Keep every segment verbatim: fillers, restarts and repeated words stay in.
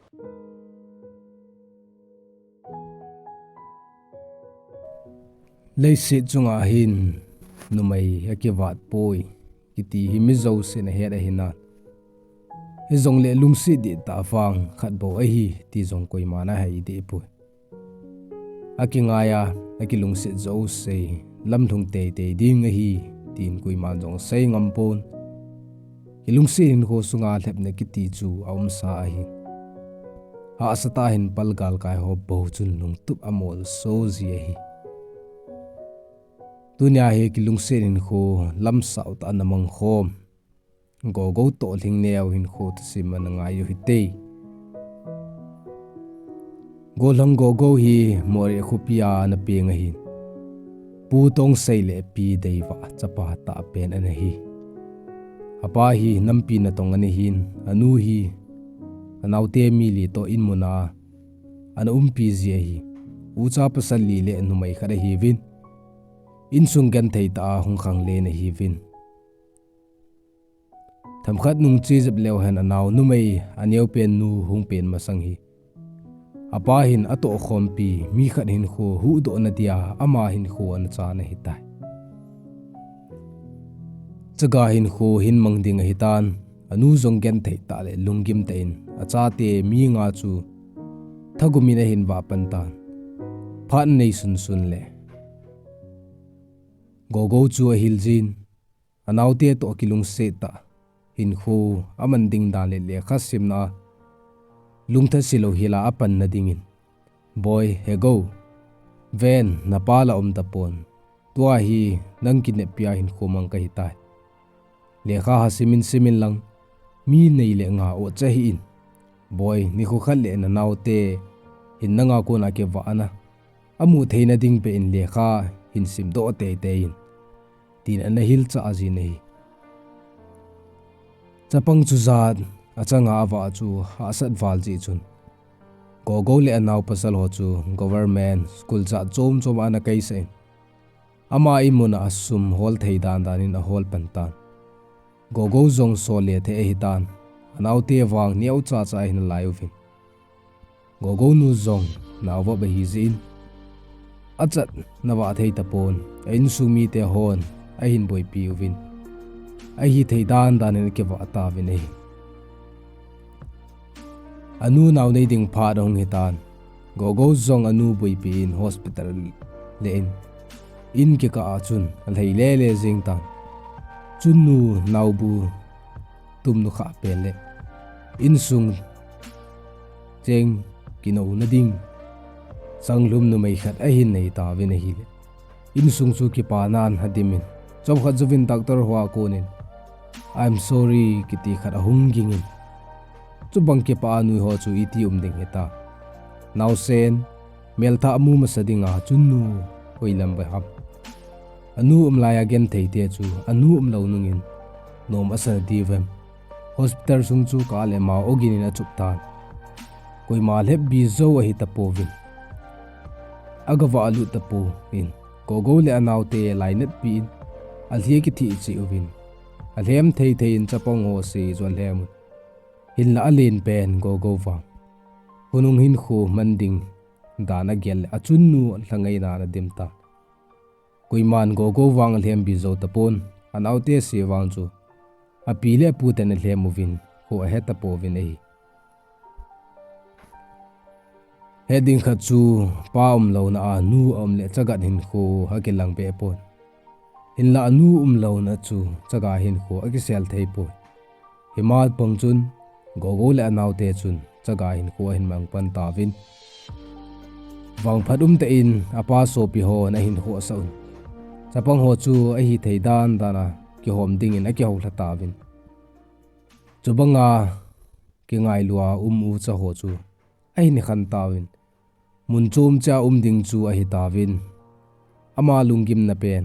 Leiset chunga hin numei akivat poi kiti hi mi jousen ahet ahi nan, hijongle lungset dihtah vang khat bou ahi ti jong koiman ahei deh poi. Akingai a, akilungset jouse lamlhung teitei ding ahi, tin koiman jong asei ngam pon. Kilungset hinkho sunga lhepna kiti chu aumsa ahi. Hahsatah a hin pal galkai ho bou chun lungtup amolso ji ahi. Tunia hi kilungset hinkho lamsao tah a ana mangkhom Gogo toh lhingneo hinkho thusim ana ngai u hite. Gollhang Gogo hi Moreh khopi a ana peng ahin, Pu Tongsei le Pi Deivah chapa tahpen ana hi. Apa hi nampi natong ana hin, anu hi anaote mi li toh inmun a ana umpi ji ahi. Ucha pasal li le numei khat ahiuvin, insung genthei tah a hung khanglen ahiuvin. Themkhat nung che jep leu hen anao numei aneopen nu hung pen masang hi, apa hin atohkhompi mi khat hinkho huhdohna dia ama hinkho ana chan ahitai. Chaga hinkho hin mang ding ahitan, anu jong genthei tah le lunggim tah in achate mi nga chu thagumin ahin vah pan tan. Phat anei sunsun le Gogo chu ahil jin, anaote toh kilungset tah hinkho aman ding dan le lekha simna a lungthase lou hila apanna dingin, Boi, hego, ven, napa la um tapon. Tua hi nang kineppi a hinkho mang kahitai. Lekha ha simin simin lang, mi nei le nga o cha hih in. Boi, nikho khat le nanaote hin nanga kona kivahna amu theina ding beh in lekha hin simdoh teitei in, tin ana hilchah jin ahi. Chapang chu jat achanga avah chu hahsat val jeh chun, Gogo le anao pasal ho chu government school jat chom chom a ana kaisah in, ama inmun a asum hol thei dan dan in ahol pan tan. Gogo jong sol le thei ahitan, anaote vang neocha cha ahin alai uvin. Gogo nu jong naovop ahi jeh in, achatna vah thei tapon, a insung mite hon ahin boipi uvin, ahithei dan dan in akivah tauvin ahi. Anu nao nei ding phat ahung hitan, Gogo jong anu boipi in hospital le in, in kikah a chun alhai lele jeng tan. Chunnu naobu tumnu khah pen le insung cheng kinouna ding changlhum numei khat ahin nei tauvin ahile, insung chu kipana in adim in, chomkhat jouvin doctor ho a konin, "I'm sorry," kiti khat ahung ging in, chubang kipah a nui ho chu iti um ding hita. Naosen melthah mu masa dinga chunnu hoilam boi ham? Anu um laiya genthei te chu anu umlou nungin nom asa nadiu vem? Hospital sung chu kah le mao ogin in achup tan. Koima lhepbi jou ahi tapouvin, agavah lut tapon, Gogo le anaote lainatpi in alhi akithih cheh uvin, alhem thei thei in chapang ho se chu alhem un. Hinla alen pen Gogo vang, khonung hinkho man ding dan agel le achunnu lhangaina in adim tan. Koiman Gogo vang alhembi jou tapon, anaote se vang chu api le apu ten alhem uvin, kho ahe tapouvin ahi. Het ding khat chu, pa umlouna a nu aum le chaga hinkho akilang beh pon. Hinla anu umlouna chu chaga hinkho akisel thei poi. Hima bang chun, Gogo le anaote chun chaga hinkho ahin mang pan tauvin, vangphat umtah in apa sopi hon ahin khohsah un, chapang ho chu ahithei dan dan a kihom dingin akihoulha tauvin. Chubanga kingailua um ucha ho chu ahin khan tauvin, mun chom chea um ding chu ahi tauvin, ama lunggimna pen,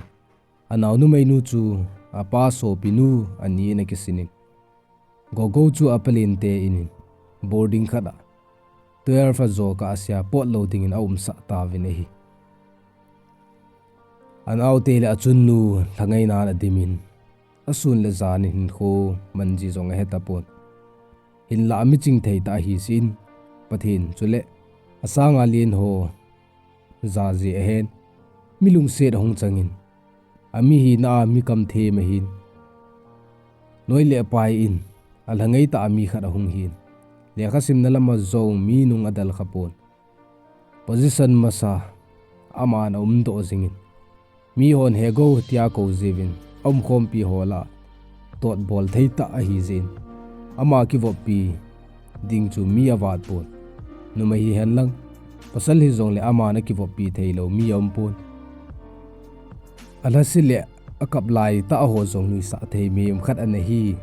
anao numeinu chu apa sopinu ani in akisinin, Gogo chu apalente inin boarding khat a twelve ajo kah sea potlou dingin aumsah tauvin ahi. Anaote le achunnu lhangaina in adimin, asun le jan in hinkho manji jong ahe tapon. Hinla amiching thei tah ahi jeh in, Pathen chule asanga len ho jaji ahen, mi lungset ahung changin, ami hina a mi kamthem ahin, loi le pai in alhangai tah a mi khat ahung hin, lekha simna lama jong mi nung adel khapon, position masa aman aumdoh jingin, mihon hego tia kou jiuvin, aumkhompi ho lah totbol thei tah ahi jin, ama kivoppi ding chu mi avat pon. Numei hihen lang, pasal hijongle aman akivoppi theilou mi aumpon. Alhase le akap lai tah ho jong nuisah thei mihem khat ana hi.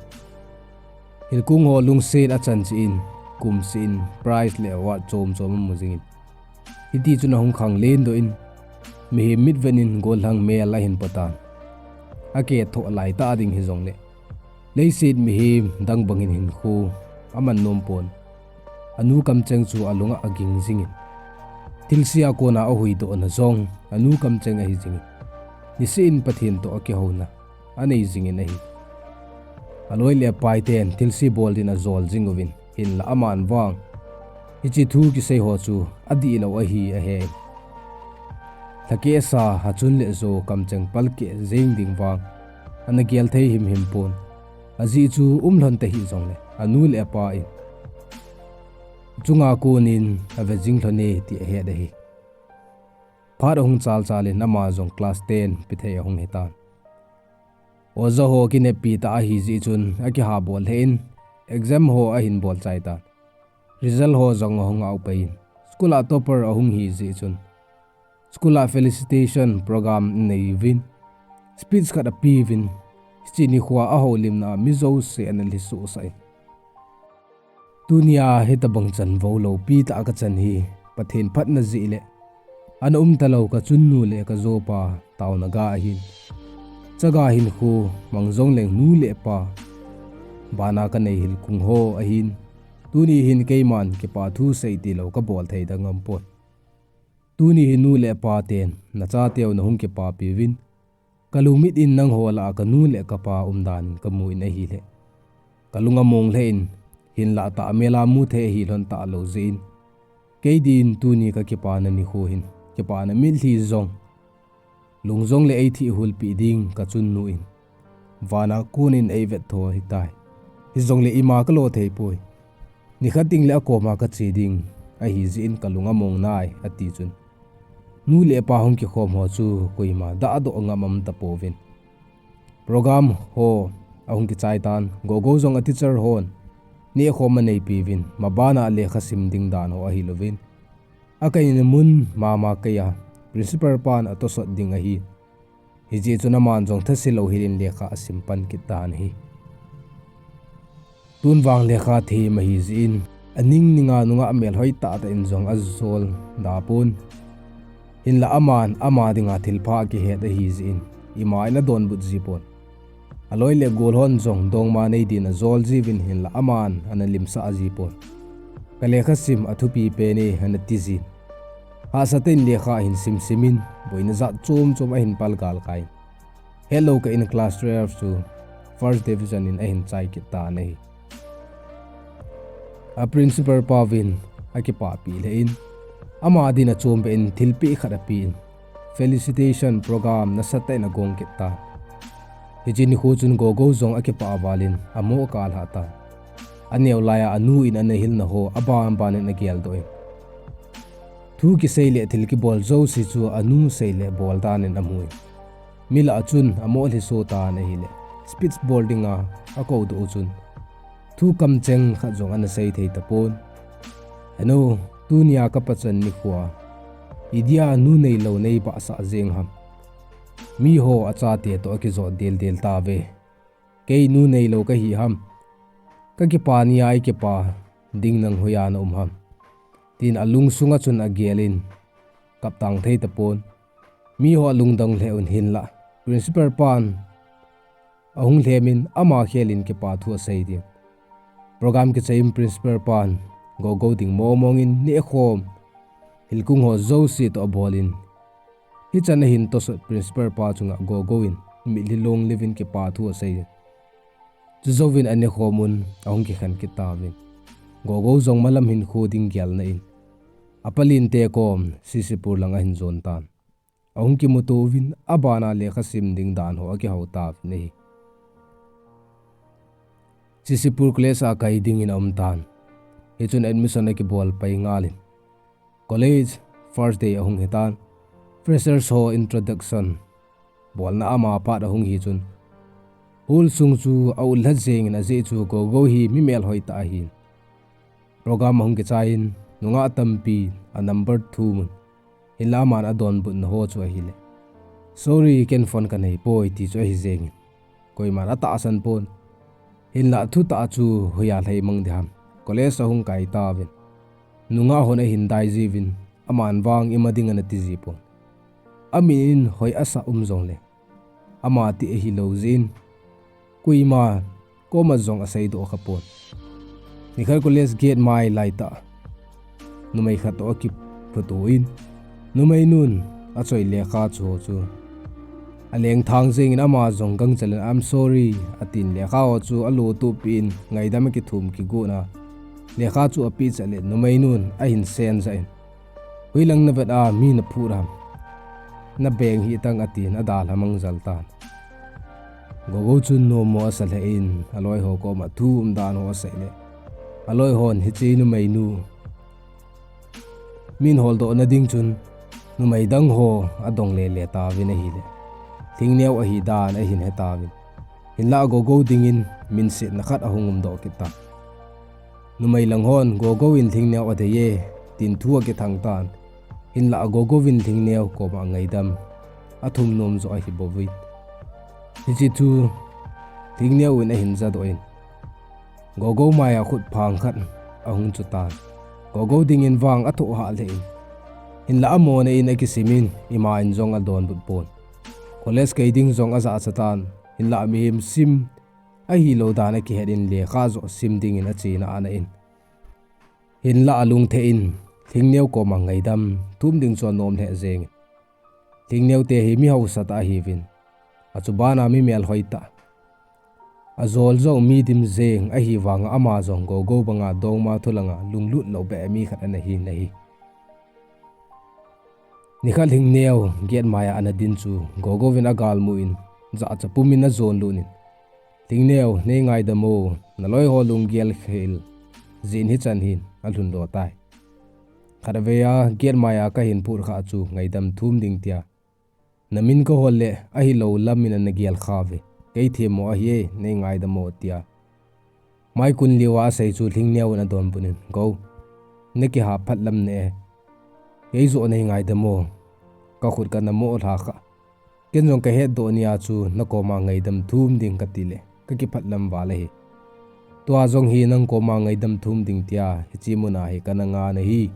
Hilkung ho lungset achan cheh in, kumseh in, prize le award chom chom amu jingin, hitichun ahung khanglen doh in, mihem mitvet in gollhang mel ahin potan. Akethoh lai tah ding hijongle, leiset mihem dang bangin hinkho aman nompon. Anu kamcheng chu alunga aging jingin, thilse a kona ahuhdohna jong anu kamcheng ahi jingin, niseh in Pathen toh akihouna anei jingin ahi. Aloi le apaiten thilse bol din ajol jing uvin, hinla aman vang hiche thu kisei ho chu adihlou ahi ahen, lhakeh sa achun le jo kamcheng palkeh jeng ding vang ana gel thei himhim pon. Ajeh chu umlhon tahih jongle, anu le apa in chunga konin ave jing lhone ti ahet ahi. Phat ahung chalchal in ama jong class ten pithei ahung hitan. Oja ho kinepi tah ahijeh chun akihabol lheh in, exam ho ahin bol chai tan. Result ho jong ahung aupei in, school a topper ahung hijeh chun, school a felicitation program anei uvin, speech khat apeuvin, hiche nikhoa ahoulimna a mi jouse ana lhisohsah in, tunia hitobang chanvou loupi tah kachan hi Pathen phatna jeh le ana umtalou kachunnu le kajopa taona ga ahin. Chaga hinkho mang jongleng nu le pa bana kanei hilkung ho ahin, tuni hin keiman kipa thu sei tilou kabol thei dang aumpon. Tuni hi nu le paten nachateu nahung kipapiuvin, kalungmit in nangho lah a kanu le kapa umdan in kamu in ahile, kalung among lheh in, hinlah tah mel a mu thei ahi lhon talou jeh in, kei din tuni kakipana nikho hin kipana mitlhi jong, lung jongle eithihhulpeh ding kachunnu in vana konin eivettho ahitai. Hijongle ima kalo theipoi. Nikhat tengle akoma kache ding ahijeh in kalung among nai, ati chun, nu le pa hung kikhom ho chu koima dahdoh ngam aumtapouvin. Program ho ahung kichai tan, Gogo jong a teacher hon nehkhom aneipiuvin, mabana lekha sim ding dan ho ahilouvin, akaina mun mama keiya principal pan atosot ding ahi. Hijeh chun aman jong thase louhel in lekha asim pan kit tan ahi. Tun vang lekha them ahijeh in, aning ninga nungah melhoi tahtah in jong ajol dapon. Hinlah aman ama dinga thilpha akihet ahijeh in, ima in adonbut jipon. Aloi le agol hon jong dongma nei din ajol jiuvin, hinlah aman ana limsah jipon. Kalekha sim athupi pen e, ana tijin, hahsatah in lekha ahin simsim in, boina jat chom chom ahin palgalkai in, hetlou kah in class twelve chu first division in ahin chai kit tan ahi. A principal pauvin akipahpi lheh in, ama din achombeh in thilpeh khat apen, felicitation program nasatah in agong kit tan. Hiche nikho chun Gogo jong akipah val in amo akalhah tan. Aneo laiya anu in ana hilna ho aban ban in ageldoh in, thu kisei le thil kibol jouse chu anu sei le bol dan in amun, mi lah a chun amo lhiso tan ahile, speech bol dinga akoudoh u chun thu kamcheng khat jong ana sei thei tapon. Henu, tunia kapachan nikhoa idia nu neilou neibahsah jeng ham? Miho achate toh akijot del del tauve. Kei nu neilou kahi ham? Kakipa nia ikipa ding nang hoiya na um ham? Tin alungsunga chun agel in, kaptang thei tapon. Miho alungdong lheh un, hinlah principal pan ahung lhem in, ama khel in kipa thu asei din. Program kichai in principal pan Gogo ding mong mong in nehkhom hilkung ho jouse toh abol in, hichan ahin tosot principal pa chunga Gogo in mitlhi longliuvin kipa thu asei in, chujouvin anehkhom un, ahung kikhen kit tauvin. Gogo jong malam hin khu ding gelna in, apalin te kom Sisipur lang ahin jon tan. Ahung kimuto uvin, abana lekha sim ding dan ho akihou tauvin ahi. Sisipur College a kai dingin aum tan. Hichun admission akibol pai ngalin. College first day ahung hitan. Freshers ho introduction bolna ama pat ahung hichun, hall sung chu aulha jengin, ajeh chu Gogo hi mi melhoi tah ahin. Program ahung kichaiyin, nungah tampi a number thumun. Hinlah aman adonbutna ho chu ahile, "Sorry, ken phone kanei poi," ti chu ahi jengin. Koiman atahsan pon. Hinlah thutah chu hoiya lhai mang diham. College ahung kai tauvin. Nungah hon ahin dai jiuvin, aman vang ima ding ana ti ji pon. Amin hoi asa um jongle, ama ti ahilou jin, koima koma jong aseidoh kha pon. Nikhat college gate mai laitah, numei khat toh akiphuto in, numeinun achoi lekha chu chu aleng thang jengin, ama jong gangchalin, "I'm sorry," atin, lekha ho chu alo tohpeh in, ngaidam akithum kigotna lekha chu apeh chat le numeinun ahin sen jah in, "Hoilang navet a mi naphuh ham? Nabeng hih tang," atin, adalha mang jal tan. Gogo chun nommo asa lheh in, aloi ho koma thu umdan ho asei le, aloi hon hiche numeinu min holdohna ding chun numei dang ho adong lele tauvin ahile, Lhingneo ahidan ahin he tauvin. Hinlah Gogo dingin minsetna khat ahung umdoh kit tan. Numei lang hon, "Gogo in Lhingneo adei e," tin thu akithang tan. Hinlah Gogo in Lhingneo koma ngaidam athum nom joh ahi bouvin. Hiche thu Lhingneo in ahin jadoh in, Gogo maiya khut phang khat ahung chu tan. Gogo dingin vang athoh hah lheh in, hinlah amona in akisimin, ima in jong adonbut pon. College kai ding jong ajahcha tan. Hinlah mihem sim ahilou dan akihet in, lekha joh sim dingin achena ana in. Hinlah alungthim in Lhingneo koma ngaidam thum ding chu anom lheh jengin. Lhingneo te hi mi hausa tah ahiuvin, achubana mi melhoi tah, ajol jong mi dim jeng ahivanga ama jong Gogo banga dongma thu langa lunglut lou beh mi khat ana hin ahi. Nikhat Lhingneo gate maiya ana din chu Gogo in agalmu in, jahcha pumin ajon lut in, "Lhingneo, nei ngaidam o, naloi ho lunggel khel jin hichan hin alhun lou tai. Khatvei a gate maiya kahin phut khah chu ngaidam thum ding tia. Namin kahol le ahilou lamin ana gel khah uve. Kei themmo ahi e, nei ngaidam o," tia mai kun liuva asei chu Lhingneo in adonbut in, "Go, nakihaphat lam ne e. Kei joh nei ngaidam o. Kakhut kana mo lha khah. Ken jong kahetdoh nia chu nakoma ngaidam thum ding kati le, kakiphat lam val ahi. Tua jong hi nang koma ngaidam thum ding tia hiche muna hi kana ngan ahi.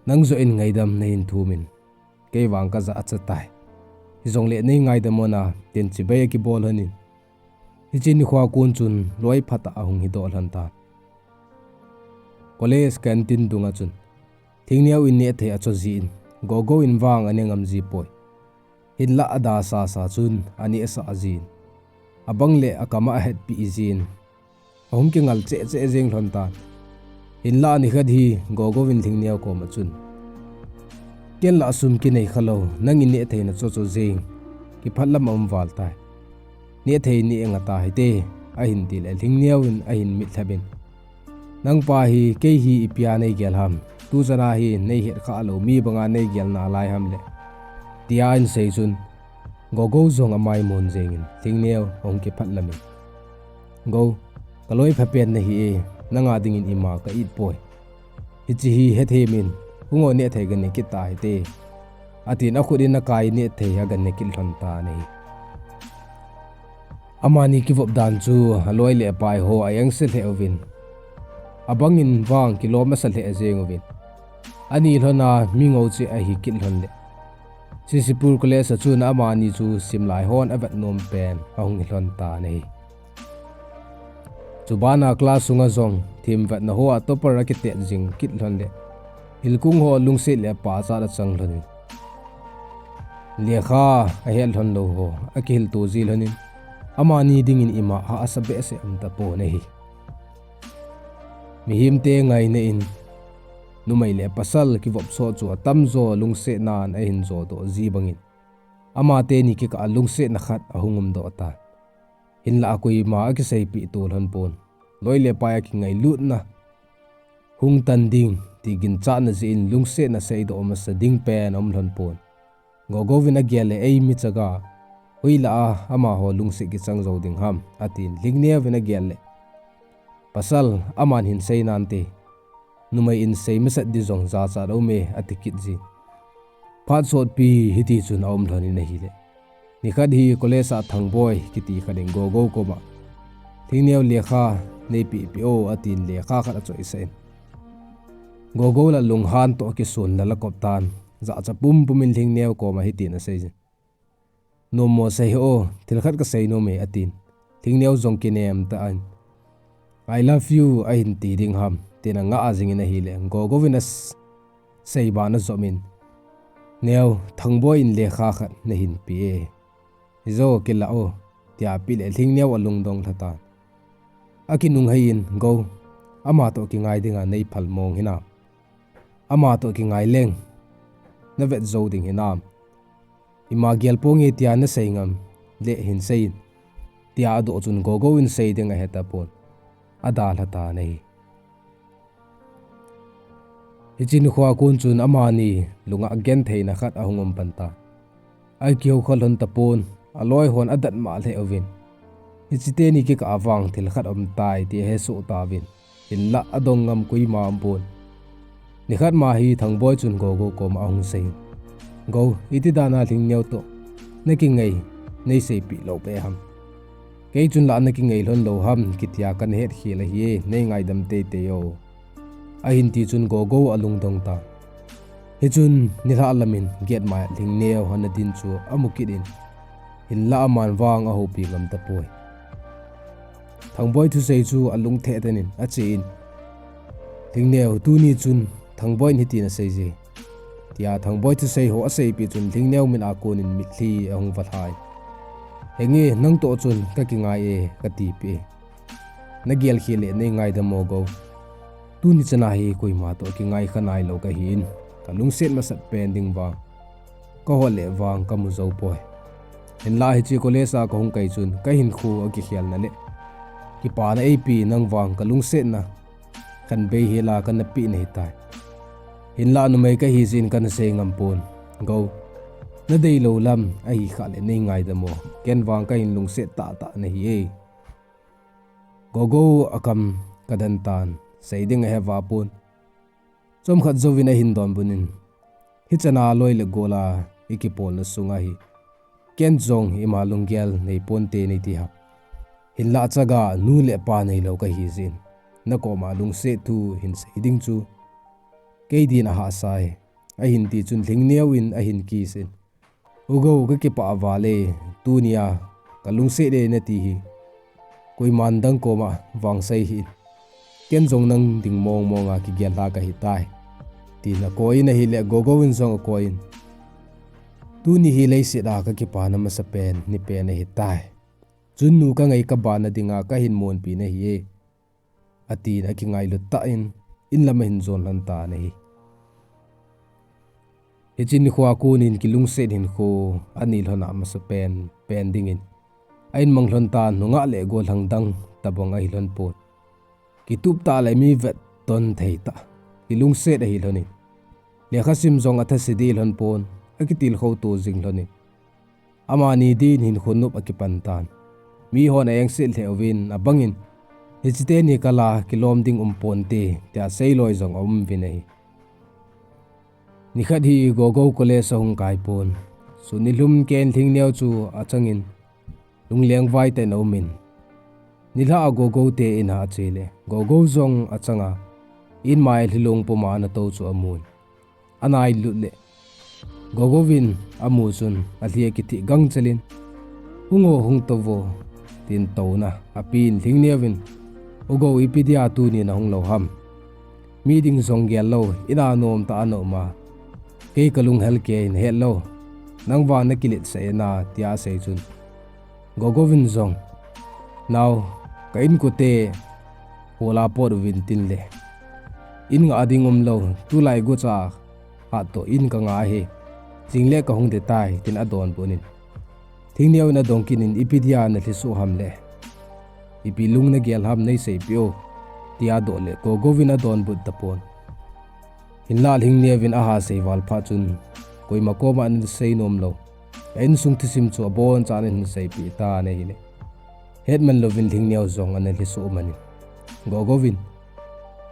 Nang joh in ngaidam nahin thum in, kei vang kajahcha tai. Hijongle nei ngaidam o na," tin chibai akibol lhon in, hiche nikho a kon chun loi phatah ahung hidoh lhon tan. College canteen dunga chun Lhingneo in nehthei acho jin, Gogo in vang ane ngam ji poi. Hinlah ada sasa chun aneh sah jin, abang le akam a ahetpi jin, ahung kingal cheh cheh jeng lhon tan. Hinlah nikhat hi Gogo in Lhingneo koma chun, "Ken lah sum kinei khalou, nangin nehthei nacho cho jeng, kiphat lam aum val tai. Nehthei neh ngah tahite," ahin ti le Lhingneo in ahin mitlhap in, "Nangpa hi kei hi ipi a nei gel ham? Tuchan a hi nei het khah lou mi banga nei gel nalai ham le?" tia ahin sei chun, Gogo jong amai mun jengin Lhingneo ahung kiphat lamin, "Go, kaloi phapen nahi e, nanga dingin ima ka it poi. Hiche hi hethem in, hung o nehthei gane kit tahite," atin akhut in akai nehthei agane kit lhon tan ahi. Amani kivop dan chu aloi le apai ho a-engse lheh uvin, abangin vang kilom asa lheh jeng uvin, ani lhona mi ngou cheh ahi kit lhon le, Sisipur College a chun amani chu simlai hon avet nom pen ahung hi lhon tan ahi. Chubana class sunga jong themvetna hoa topper akitet jing kit lhon le, hilkung ho lungset le pachat achang lhon in, lekha ahet lhon lou ho akihilto ji lhon in, amani dingin ima hahsa behseh um tapon ahi. Mihemte ngaina in numei le pasal kivop sot chu atamjo lungsetnan ahin jodoh ji bangin, amateni kikah a lungsetna khat ahung umdoh tan. Hinlah koima akiseipeh to lhon pon. Loi le pai a kingailutna hung tan ding ti ginchatna jeh in lungsetna seidoh masa ding pen aum lhon pon. Gogo vin agel le, "Ei michaga, hoilah a amaho lungset kichang jou ding ham?" atin. Lhingneo vin agel le, "Pasal, aman hin sei nante. Numei in sei masat ding jong jachat aum e," ati kit jin. Phat sotpi hiti chun aum lhon in ahile, nikhat hi college a Thangboi kiti khat in Gogo koma, "Lhingneo lekha neipeh peh o," atin lekha khat achoisah in. Gogo la lunghan toh kisun la la kop tan, jachat pumpum in Lhingneo koma hitin asei jin, "Nommo sei hih o, thil khat kasei nom e," atin. Lhingneo jong kinem tah in, "I love you," ahin ti ding ham, tin angah jing in ahile, Gogo vin as-, sei ban ajom in, "Neo, Thangboi in lekha khat nahin pe e. Hijo kilah o," tia apeh le Lhingneo alungdong lha tan. Akinunghei in, "Go, amatoh kingai dinga neiphal mong hinam? Amatoh kingai leng navet jou ding hinam? Ima gel ponge tia nasei ngam le hin sei in," tia adoh chun Gogo in sei ding ahetapon, adalha tan ahi. Hiche nikho a kon chun amani lunga gentheina khat ahung um pan tan. Akihou kha lhon tapon, aloi hon adat mah lheh uvin, hiche teni kikah a vang thil khat aum tai ti ahesoh tauvin, hinlah adong ngam koima aumpon. Nikhat ma hi Thangboi chun Gogo koma ahung sei in, "Go, iti dan a Lhingneo toh nakingai neiseipeh lou peh ham? Kei chun lah nakingai lhon lou ham kitia kana hetkhel ahi e, neingaidam teitei o," ahin ti chun Gogo alungdong tan. Hichun nilhah lam in gate mai a Lhingneo ana din chu amu kit in, hinlah aman vang ahoupi ngam tapoi. Thangboi thusei chu alungthim tah in ache in, "Lhingneo, tuni chun Thangboi in hitin asei je," tia Thangboi thusei ho aseipeh chun Lhingneo mit a kon in mitlhi ahung valha in, "Henge, nangtoh chun kakingai e, kati peh e. Nagel khel le neingaidam o Go. Tuni chan a hi koima toh kingai kha nailou kahi in, kalungset masat pen ding vang kahol le vang kamu jou poi. Hinlah hiche college a kahung kai chun kahinkho a kikhelna le kipana eipe nang vang kalungsetna khanbei hela kana peh nahitai. Hinlah numei kahi jeh in kana sei ngam pon. Go, nadei lou lam ahi khah le neingaidam o. Ken vang kahin lungset tahtah nahi e." Gogo akam kadan tan, sei ding aheva pon. Chomkhat jouvin ahin donbut in, "Hichan a loi le gol a ikipolna sunga hi ken jong ima lunggel neiponte neiti ham? Hinlah chaga nu le pa neilou kahi jeh in nakoma lungset thu hin sei ding chu kei din ahahsa e," ahin ti chun Lhingneo in ahin kiss in, "U Go, kakipah val e, tunia kalungset e nati hi koiman dang koma vang sei hih in. Ken jong nang ding mong mong a kigel lha kahitai," tin akoi in ahile Gogo in jong akoi in, "Tuni hi leiset a kakipana masapen nipen ahitai. Chun nu kangai kabana dinga kahin monpi nahi e," atin akingailut tah in, in lam ahin jon lhon tan ahi. Hiche nikho a kon in kilungset hinkho anei lhon a masapen pen dingin a-in mang lhon tan, nungah le gollhang dang tabang ahi lhon pon. Kitup tah le mi vetton thei tah, kilungset ahi lhon in, lekha sim jong atha se deh lhon pon, akitilkhou to jing lhon in, amani din hinkho nop akipan tan. Mihon a-engset lheh uvin, abang in, "Hiche teni kal a kilom ding um ponte," tia seiloi jong aum uvin ahi. Nikhat hi Gogo college ahung kai pon. Sun nilhum ken Lhingneo chu achang in, lungleng vai tah in aum in, nilhah a Gogo te in a ache le Gogo jong achang a, in mai a lhilong puma ana tou chu amun, anailut le Gogo vin amu chun alhi akithih gangchel in, "Hung o, hung tou vo," tin touna apen Lhingneo vin, "U Go, ipi dia tuni nahung lou ham? Mi ding jong gel lou, in a nom tah a na um a, kei kalung hel kei nahet lou, nang vang nakiletsah e na," tia asei chun, Gogo vin jong, "Nao, ka inkote Hola pot uvin tin le, in nga ding umlou, tulai gucha hat toh in ka nga hi, jing le ka hung de tai, tin adonbut in. Lhingneo in adong kit in, ipi dia na lhiso ham le, ipi lung na gel ham nei seipeh o, tia adoh le, Gogo in adonbut tapon. Hinlah Lhingneo in aha sei val phat chun, koima koma ana sei nom lou. A insung thusim chu abonchan ahin seipeh tan ahile, hetman louvin Lhingneo jong ana lhiso man in, Gogo in,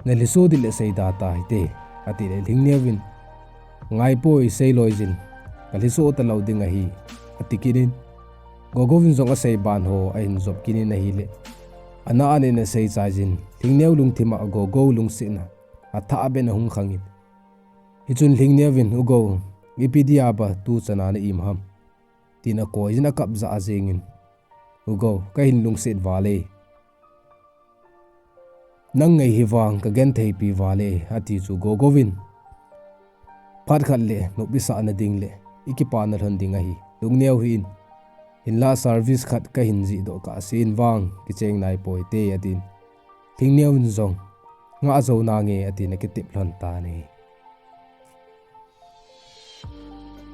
na lhiso ding le sei da ta hite, ati le Lhingneo in, ngai poi, sei loi jin, ka lhiso talou ding ahi, ati kit in. Gogo in jong asei ban ho ahin jop kit in ahile, ana anin asei chai jin, Lhingneo lungthim a Gogo lungsetna athah ben ahung khang in. Hichun Lhingneo in, U Go, ipi dia ba tu chana na im ham, tin akoi jin akap jah jeng in, U Go, ka hin lungset val e. Nang ngei hi vang ka genthei pi val e, ati chu Gogo in, phat khat le nop i sah na ding le i kipana lhon ding ahi. Lungneo hih in, hinlah service khat ka hin jih doh kah sen vang kicheng nai poi te, atin. Lhingneo in jong, ngah jou nange, atin akitep lhon tan ahi.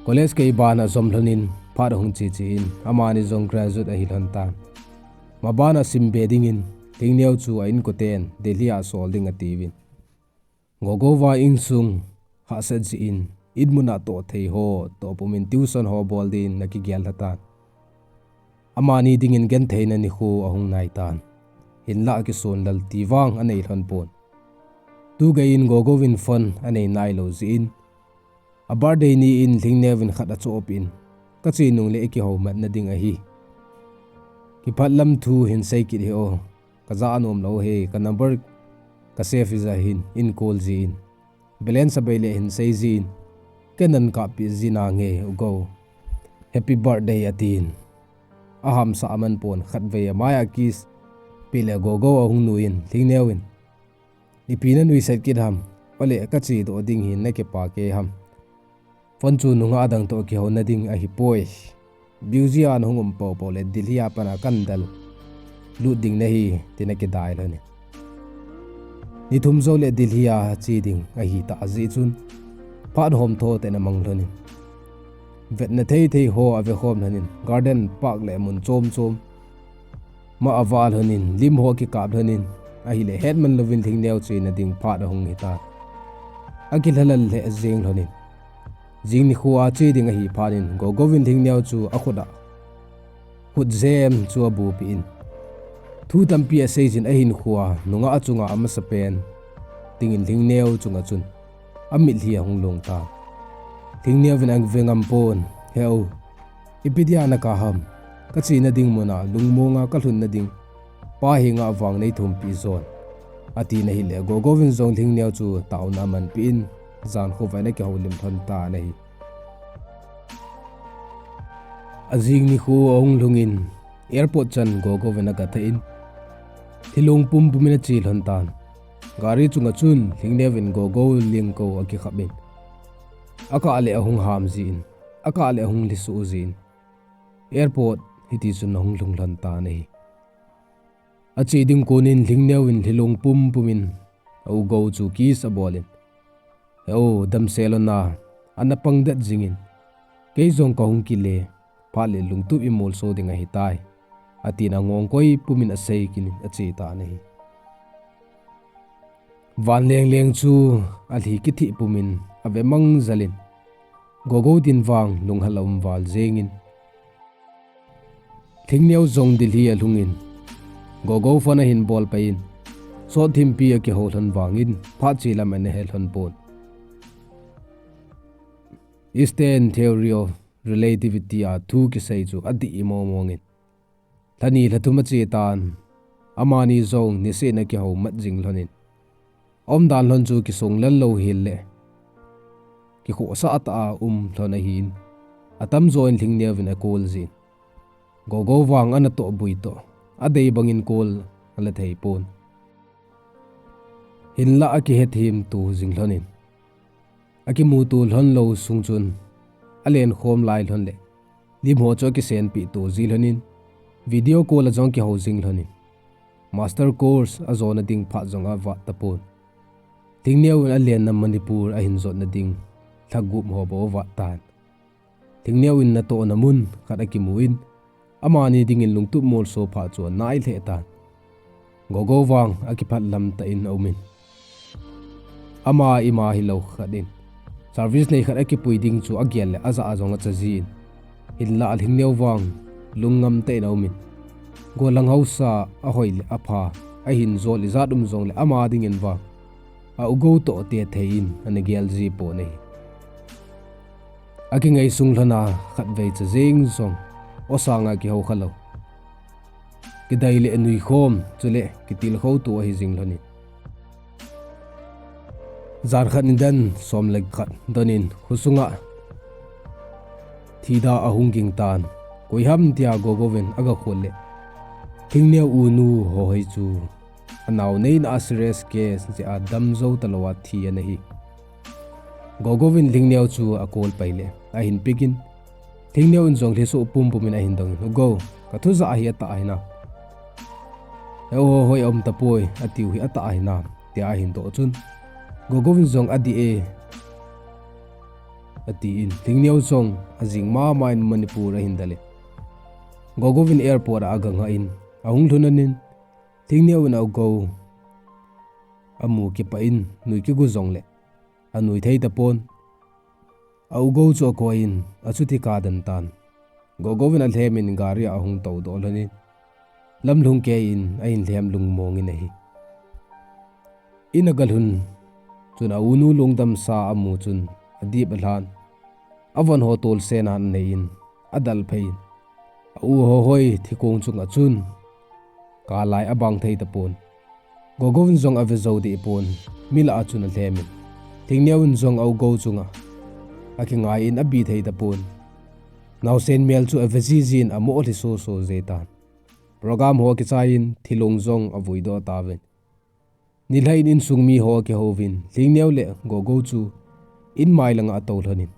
College kei ban a jom lhon in, phat ahung che che in, amani jong graduate ahi lhon tan. Maban a sim be ding in, Lhingneo chu a inkoten Delhi a sol ding atiuvin. Gogo vang insung hahsat jeh in, in mun a toh thei ho toh pum in tuition ho bol din akigel lha tan. Amani ding in gentheina nikho ahung nai tan. Hinlah akisonlal ti vang anei lhon pon. Tu gei in Gogo in phone anei nai lou jeh in, a birthday ni in Lhingneo in khat achoh peh in, ka che nung le i kihou mat na ding ahi. Kipah lam thu hin sei kit hih o. Ka ja nom lou hi, ka number ka save hih jeh hin, in call jin. Balance abei le hin sei jin. Ka nan kap peh ji nange, U Go. Happy birthday, atin. Aham sah aman pon, khatvei amai a kiss peh le Gogo ahung nui in, Lhingneo in, ipi na nuisat kit ham, ole ka che doh ding hin na kipah kei ham. Phone chu nungah dang toh kihou na ding ahi poi. Busy a na hung um popo le Delhi a pat a kan del lut ding nahi, tin akidai lhon in. Ni thum jou le Delhi a che ding ahi tah jeh chun, phat hom tho tah in amang lhon in. Vetna thei thei ho ave khom lhon in, garden, park le mun chom chom ma ava lhon in, lim ho akikap lhon in, ahile hetman louvin Lhingneo chena ding phat ahung hi tan. Akilhalal lheh jeng lhon in. Jing nikho a che ding ahi phat in, Gogo in Lhingneo chu akhut a khut jem chu abu peh in. Thu tampi asei jin, ahinkho a nungah chunga amasapen ding in Lhingneo chunga chun amitlhi ahung long tan. Lhingneo in ave ngam pon, He u, ipi dia na kap ham? Ka chena ding mun a lungmong a ka lhun na ding pa henga vang nei thum peh jon, atin ahile, Gogo in jong Lhingneo chu taona aman peh in, jan khovah in akihoulim lhon tan ahi. Ajing nikho ahung lhung in, airport chan Gogo in aga thah in, thilong pumpum in ache lhon tan. Gari chunga chun Lhingneo in Gogo lengkou akikhap in, akah le ahung ham jin, akah le ahung lhiso jin, airport hiti chun ahung lhung lhon tan ahi. Ache ding kon in Lhingneo in thilong pumpum in a U Go chu kiss abol in, He u, damsel lhon a, ana pang det jing in, kei jong ka hung kile, phat le lungtup i molso ding ahitai, atin angong koi pum in asei kit in ache tan ahi. Van leng leng chu alhi kithih pum in ave mang jal in, Gogo din vang lunghel aum val jeng in, Lhingneo jong Delhi alhung in, Gogo phone ahin bol pai in, sot thimpi akihou lhon vang in, phat che lam ana he lhon pon. Einstein Theory of Relativity a thu kisei chu adih mong mong in, lha ni lha thum ache tan, amani jong niseh in akihou mat jing lhon in, aumdan lhon chu kisong lel lou hel le, kikhohsah tah a um lhon ahin, atamjo in Lhingneo in a call jin, Gogo vang ana tohbui toh, adei bang in call ala thei pon. Hinlah akihethem to jing lhon in, akimuto lhon lou sung chun, alen khom lai lhon le, lim ho chu akisenpeh to ji lhon in, video call a jong akihou jing lhon in, Master course ajona ding phat jong avat tapon. Lhingneo in alenna Manipur ahin jotna ding lhagup ho bou avat tan. Lhingneo in natohna mun khat akimun, amani dingin lungtup molso phat chu anai lheh tan. Gogo vang akiphat lam tah in aumin. Ama ima hilou khat in service nei khat akipui ding chu agel le ajah jong acha jin. Hinlah Lhingneo vang lungngam tah in aumin. Golang haosa ahoi le apha, ahin jol ijat um jongle ama dingin vang a-u Go toh tethei in ana gel ji pon ahi. Akingai sung lhona khatvei cha jeng jong osanga kihou khalou. Kidei le anui khom, chule kitilkhou to ahi jing lhonin. Jan khat nidan som le khat donin khosunga thida ahung ging tan. Koi ham tia Gogo in agakhol le Lhingneo u nu Hohoi chu anao neina a serious case jeh a damjou talou a thi ana hi. Gogo in Lhingneo chu akol pai le ahin pick in, Lhingneo in jong lhiso pumpum in ahin dongin, "U Go, kathu jah hi atah hinam? He Hohoi aum tapoi, atiu hi atah hinam?" tia ahin doh chun, Gogo in jong, "Adih e," atin, Lhingneo jong ajing mama in Manipur ahin dalin. Gogo in airport a agangah in ahung lhun anin, Lhingneo in a-u Go amu kipah in nui kigu jongle anui thei tapon. A-u Go chu akoiyin achuti kadan tan. Gogo in alhem in gari a ahung toudoh lhonin, lamlhung keiyin ahin lhem lungmong in ahi. In agalhun chun a-unu lungdamsa amu chun adip alhan. Avon ho tolsena anei in adalphei in, a-u Hohoi thikong chunga chun kalai abang thei tapon. Gogo in jong ave jou deh pon, mi lah a chun alhem in, Lhingneo in jong a-u Go chunga akingai in abi thei tapon. Naosen mel chu ave jiji in amo lhi soso jeng tan. Program ho akichai in thilong jong avuidoh tauvin. Nilhah in insung mi ho akihouvin, Lhingneo le Gogo chu in mai langa atou lhonin.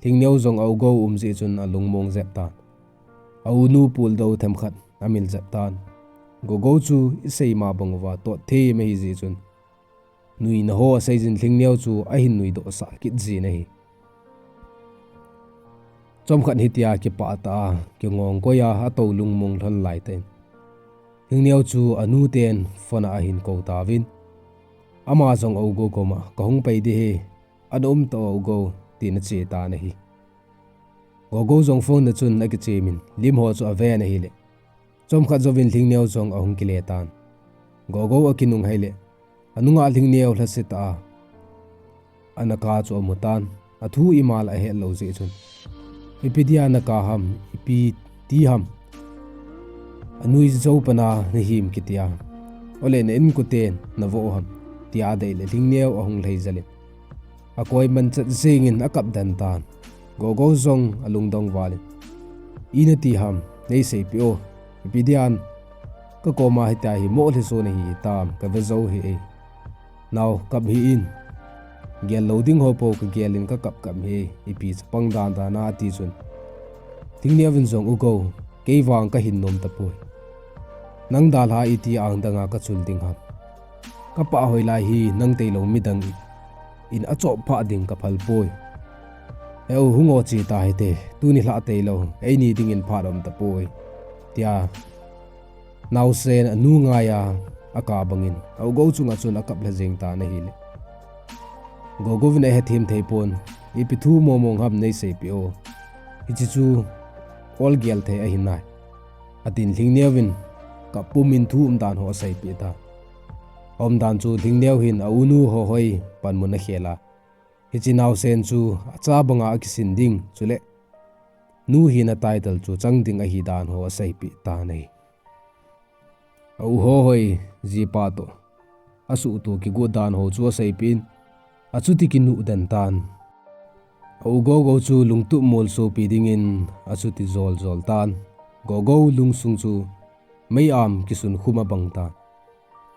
Lhingneo jong a-u Go um jeh chun alungmong jep tan. A-unu puldou themkhat amil jep tan. Gogo chu isei ma bang uva totthem ahi jeh chun, nuina ho aseijin Lhingneo chu ahin nuidoh sah kit jin ahi. Chomkhat hitia kipah tah a kingong koi a atou lungmong lhon laitah in, Lhingneo chu anu ten phone a ahin kou tauvin, ama jong a-u Go koma, "Kahung pai ding ahi, ana um tao a-u Go," tin ache tan ahi. Gogo jong phone na chun akichem in, lim ho chu aven ahile, chomkhat jouvin Lhingneo jong ahung kile tan. Gogo akinung ahile, anunga Lhingneo lhasetah a ana kap chu amu tan, athu ima lah ahet lou jeh chun. Ipi dia nakap ham, ipi ti ham? Anui jou pana nahim kitia, ole na inkoten navoh u ham? tia adei le Lhingneo ahung lhai jel in, akoi man chat jeng in akap den tan. Gogo jong alungdong val in, "I nati ham, neiseipeh o. Ipi dia kakoma hitia hi mo lhiso nahi hitam, kave jou hih e. Nao, kap hih in. Gel lou ding ho pou kagel in kakap kap hih e, ipi chapang dan dan a," ati chun, Lhingneo in jong, "U Go, kei vang kahin nom tapoi. Nang dalha iti ang danga kachul ding ham? Kapah hoilai hi nang tailou midang in, in achop phah ding kaphal poi. He u, hung o che tahite, tuni lhah tailou, eini dingin phat aum tapoi," tia naosen anu ngai a akap bangin a-u Go chunga chun akap lha jeng tan ahile, Gogo in ahethem thei pon, "Ipi thu momong ham, neiseipeh o. Hiche chu ol gel thei ahi nai," atin Lhingneo in kap pumin thu umdan ho aseipeh tan. Aumdan chu Lhingneo hin a-unu Hohoi panmun akhel a, hiche naosen chu acha banga akisin ding, chule nu hina title chu chang ding ahi dan ho aseipeh tan ahi. A-u Hohoi jipa toh asuhtoh kigot dan ho chu aseipeh in, achuti kinuh den tan. A-u Gogo chu lungtup molsopi dingin achuti jol jol tan. Gogo lungsung chu mei-am kisun khum abang tan.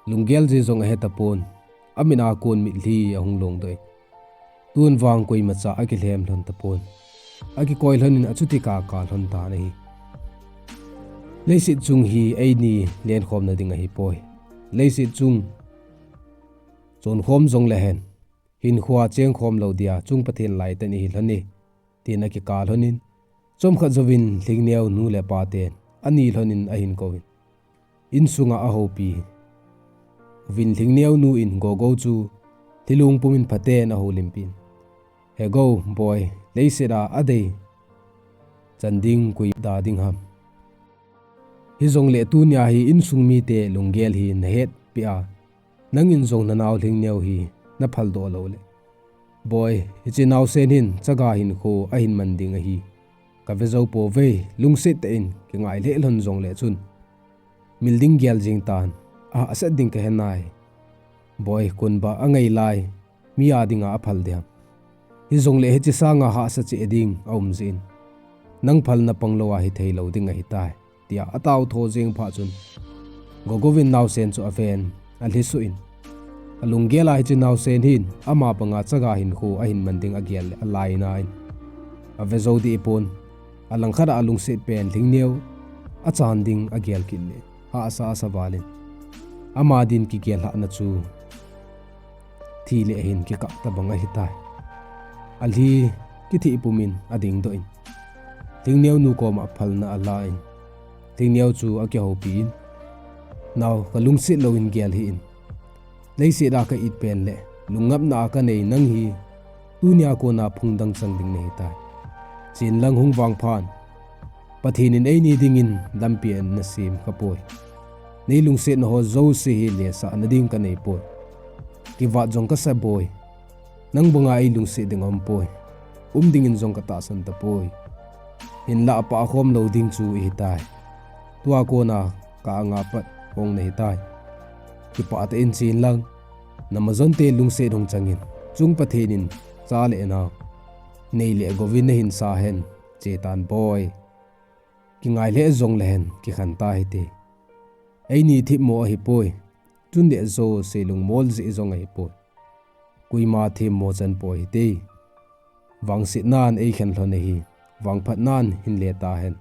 Lunggel ji jong ahe tapon, amit a kon mitlhi ahung longdoh in, tun vang koimacha akilhem lhon tapon. Akikoi lhon in achuti kap kap lhon tan ahi. Leiset chung hi eini lenkhomna ding ahipoi. Leiset chung chonkhom jongle hen, hinkhoa chengkhom lou dia chung Pathen lai tah ihi lhon e, tin akikah lhonin, chomkhat jouvin Lhingneo nu le pa ten ani lhonin ahin kouvin, insunga ahoupi uvin Lhingneo nu in Gogou chu thilung pumin phaten ahoulimpin, "He Go, boi, leiset a adei chan ding koi da ding ham? Hijongle tunia hi insung mite lunggel hi nahetpeh a, nangin jong nanao Lhingneo hi naphaldoh loule, boi, hiche naosen hin chaga hinkho ahin man ding ahi. Kave jou pouve, lungset tah in kingai lheh lhon jongle chun mil ding gel jeng tan, ahahsat ding kahe nai. Boi, kunba angai lai mi a dinga aphal ding ham? Hijongle hiche sanga hahsa cheh ding aum jeh in, nang phalna pang lou a hithei lou ding ahitai," tia atao tho jeng phat chun, Gogou in naosen chu aven, alhisoh in, alunggel a hiche naosen hin ama banga chaga hinkho ahin man ding agel le alainat in, ave jou deh pon, alangkhat a alungset pen Lhingneo achan ding agel kit le hahsa asa valin, ama din kigel lhahna chu thi le hin kikah tabang ahitai. Alhi kithih pumin adingdoh in, Lhingneo nu koma phalna alan, Lhingneo chu akihoupi in, "Nao, kalungset louvin gel hih in. Leiset a ka it pen le lungngapna a kanei nang hi tunia kona phungdang chang ding nahitai. Chen lang, hung vangphan. Pathen in eini dingin lampi anasem khapoi. Nei lungsetna ho jouse hi lesahna ding kanei poi. Kivat jong kasa boi. Nang banga eilungset ding aumpoi. Um dingin jong katahsan tapoi. Hinlah apah khom lou ding chu ihitai. Tua kona ka anga pat hung nahitai. Kipah tah in chen lang. Namajonte lungset hung changin, chung Pathen in cha le nao, nei le gou in nahin sa hen, che tan boi. Kingai lheh jongle hen, kikhen ta hite. Eini themmo ahipoi. Chun le jouse lungmol jeh jong ahipoi. Koima themmo chan poi hite. Vangsetnan eikhen lhon ahi. Vangphatnan hin le ta hen.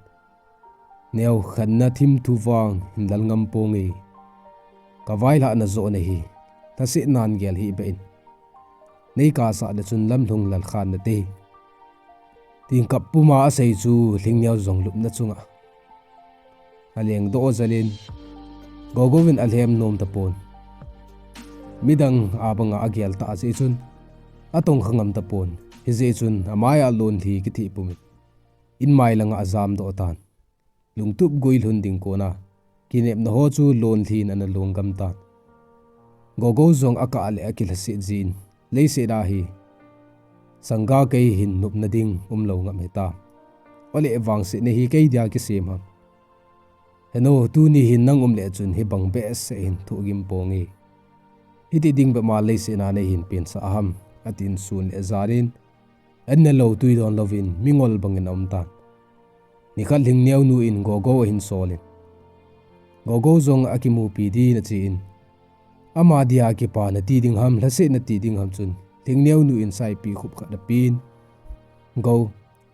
Neo, khenna thim thu vang hin lal ngam ponge. Kavailhahna joh nahi. Lhasetnan gel hih beh in. Nei kasah le chun lamlhung lalkhan nate. Tin kap puma asei chu Lhingneo jong lupna chunga aleng doh jel in, Gogou in alhem nom tapon. Midang a banga agel ta jeh chun, atongkha ngam tapon. Hijeh chun amai a lonlhi kithih pumin, inmai langa ajam doh tan. Lungtup guilhun ding kona, kinepna ho chu lonlhin ana long gam tan. Gogou jong akah le akilhaset jin, leiset a hi sangga kei hin nopna ding umlou ngam hita. Ole vangsetna hi kei dia kisem ham. Henu, tuni hin nang um le chun hibang behseh hin thohgim ponge. Hiti ding bep ma leiset a nei hin pensah ham, atin sun le jan in, an ne lou tui don louvin mingol bangin aum tan. Nikhat Lhingneo nu in Gogou ahin sol in, Gogou jong akimupi din achen, ama dia kipana ti ding ham, lhasetna ti ding ham chun, Lhingneo nu in saipi khup khat apen. Gou,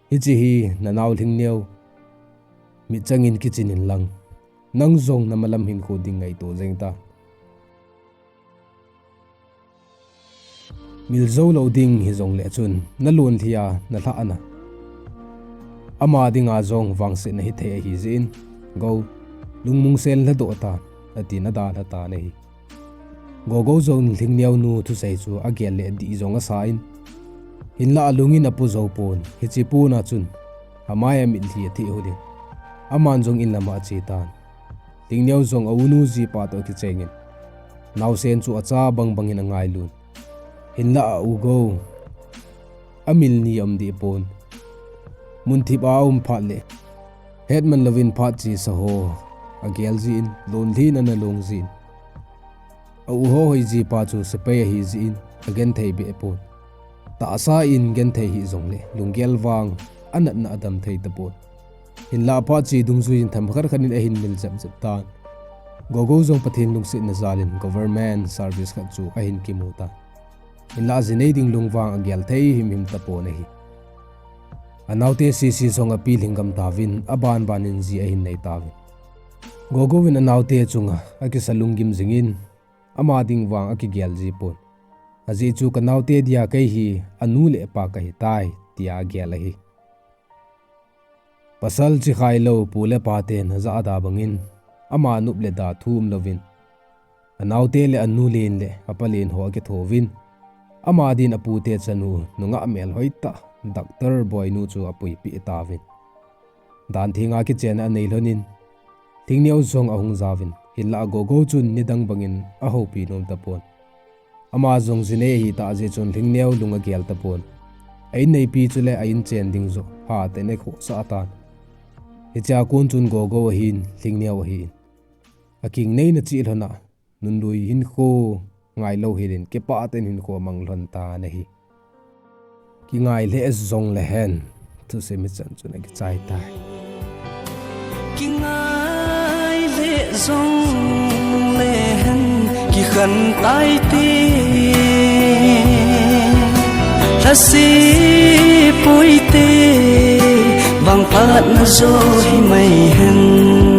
hiche hi nanao Lhingneo mitchang in kichin in lang. Nang jong namalam hinkho ding ngaito jeng ta. Mil jou lou ding hijongle chun, nalonlhi a nalhahna, ama dinga jong vangsetna hithei ahi jeh in, Gou, lungmong sel lhadoh tan, atin adalha tan ahi. Gogou jong Lhingneo nu thusei chu agel le dih jong asa in, hinlah alung in apo jou pon, hiche pon a chun, amai a mitlhi atheh hul in, aman jong in lama ache tan. Lhingneo jong a u nu jipa toh akicheng in, naosen chu acha bangbang in angailun. Hinlah a u Gou, amil ni aum deh pon. Munthip a aum phat le, hetman louvin phat chesa ho agel jin, lonlhin ana long jin. A u ho hoi jipa chu sepai ahi jeh in, agenthei beh pon. Tahsa in genthei hih jongle, lunggel vang, anatna adam thei tapon. Hinlah phat che dungjui in themkhat khat in ahin mil jep jep tan. Gogou jong Pathen lungsetna jal in government service khat chu ahin kimu tan. Hinlah ji nei ding lungvang agel thei himhim tapon ahi. Anaote sese jong apilhing gam tauvin, abanban in ji ahin nei tauvin. Gogo in anaote chunga akisa lunggim jingin, ama ding vang akigel jipon. Ajeh chu kanaote dia kei hi anu le apa kahitai, tia agel ahi. Pasal chikhailou pu le paten ajahda bangin, ama nop le da thu umlouvin, anaote le anu len le apa len ho akithouvin, ama din apute chanu nungah melhoitah Doctor Boinu chu apuipeh tauvin. Dan thenga kichenna anei lhonin, Lhingneo jong ahung jaovin, hinlah Gogo chun nidang bangin ahoupi nom tapon. Ama jong jinei ahitah jeh chun Lhingneo lung agel tapon. A-inneipi chule a-inchen ding joh hatah in akhohsah tan. Hichea kon chun Gogo ahin, Lhingneo ahin, akingnei na cheh lhona, nunlui hinkho ngailou helin kipah tah in hinkho amang lhon tan ahi. Kingai lheh jongle hen, thusim hichan chun akichai tai. Kingai lheh jongle hen, kikhen taite. Lhasepoi te, vangphatna jo himai hen.